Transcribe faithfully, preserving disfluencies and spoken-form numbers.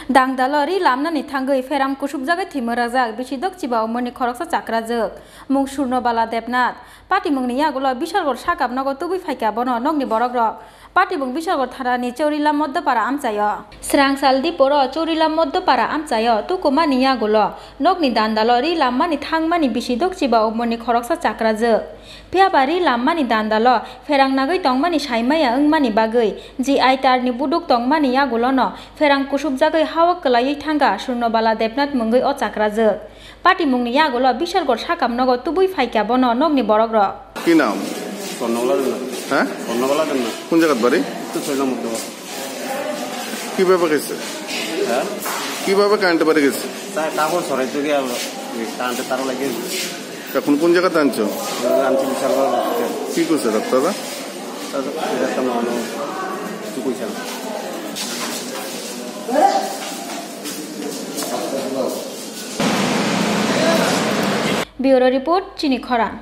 Dangdalo ri lamnani thangwi pherang kusubjagwi thwimwrajak bisi dokchiba umorni khoroksa chakrajwk, mung Surno Bala Debnath. Patimungni yagulo Bishalgarh sakap nogo tubui phaikha bono nokni borokrok. Patimung Bishalgarh thanani Chowrilam Moddopara amchaio. Srangsal diporo Chowrilam Moddopara amchaio tukumani yagulo nokni dandalo ri lammani thangmani bisi dokchiba umorni khoroksa chakrajwk. Phiyaba ri lammani dandalo pherang nagwi tongmani saimaya wngmani bagwi G I tarni buduk tongmani yagulono pherang kusubjagwi hawak kwlaiwi thangkha Surno Bala Debnath mungwi o chakrajwk. Patimungni yagulo Bishalgarh sakap nogo tubui phaikha bono nokni borokrok. কি নাম? স্বর্ণবালা দেবনাথ। হ্যাঁ? স্বর্ণবালা দেবনাথ। কোন জায়গাত বাড়ি? উত্তর ছয় নম্বর দেওয়া। কিভাবে গেছে? হ্যাঁ? কিভাবে কারেন্ট বাড়ি গেছে? তা কাপড় সরাইতে গিয়ে আবার এই কারেন্টের তারও লাগিয়ে দিয়েছে। এখন কোন জায়গাতে আনছো? আনছি বিশালগড় হসপিটাল। কি করছে ডাক্তাররা? তারপর একটা মনে কিছু কইছে না। Bureau report, Chini Khorang.